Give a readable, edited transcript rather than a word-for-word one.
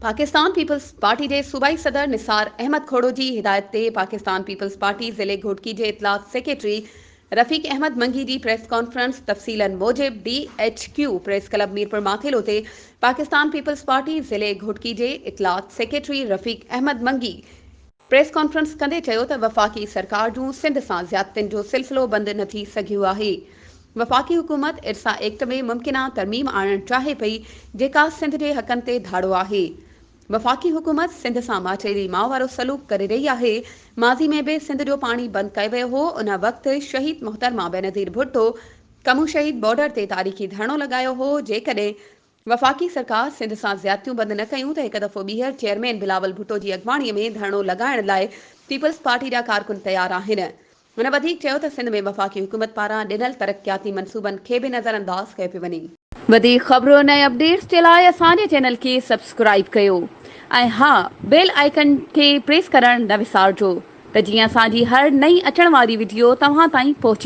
Pakistan peoples party جي صوبائي صدر نثار احمد کوڙو جي هدايت تي پاڪستان پيپلز پارٽي ضلعي گهوٽڪي جي اطلاعات سيڪريٽري رفيق احمد منگي جي پريس ڪانفرنس تفصيلن موجب D H Q press club Mirpur Mathelo تي پاڪستان پيپلز پارٽي ضلعي گهوٽڪي جي اطلاعات secretary Rafiq Ahmed Mangi press conference ڪندي چيو ته وفاقي سرڪار جون سنڌ سان زيادتين جو سلسلو بند نه ٿي سگهيو آهي. وفاقي حڪومت ارسا ايڪٽ ۾ ممڪنه ترميم آڻڻ چاهي پئي جيڪا سنڌ جي حقن تي ڌاڙو آهي. وفاقي حڪومت سنڌ سان ماچيري ماء وارو سلوڪ ڪري رهي آهي. ماضي ۾ به سنڌ جو پاڻي بند ڪيو ويو هو ان وقت شهيد محترمه بينظير ڀٽو ڪمون شهيد بارڊر تي تاريخي ڌرڻو لڳايو هو جيڪڏهن وفاقي سرڪار سنڌ سان زيادتيون بند نه ڪيون ته هڪ دفعو ٻيهر چيئرمين بلاول ڀٽو جي اڳواڻي ۾ ڌرڻو لڳائڻ لاء پيپلز پارٽي جا ڪارڪن تيار آهن. هن وڌيڪ چيو ته سنڌ ۾ وفاقي حڪومت پاران ڏنل ترقياتي منصوبن کي به نظرانداز ڪيو پيو وڃي. وڌيڪ خبرن ۽ اپڊيٽس جي لاء اسان جي چينل کي سبسڪرائيب ڪيو ۽ ها بيل آئيڪن کي پريس ڪرڻ نه وسارجو ته جيئن اسان جي هر نئين اچڻ واري وڊيو توهان تائين پهچي.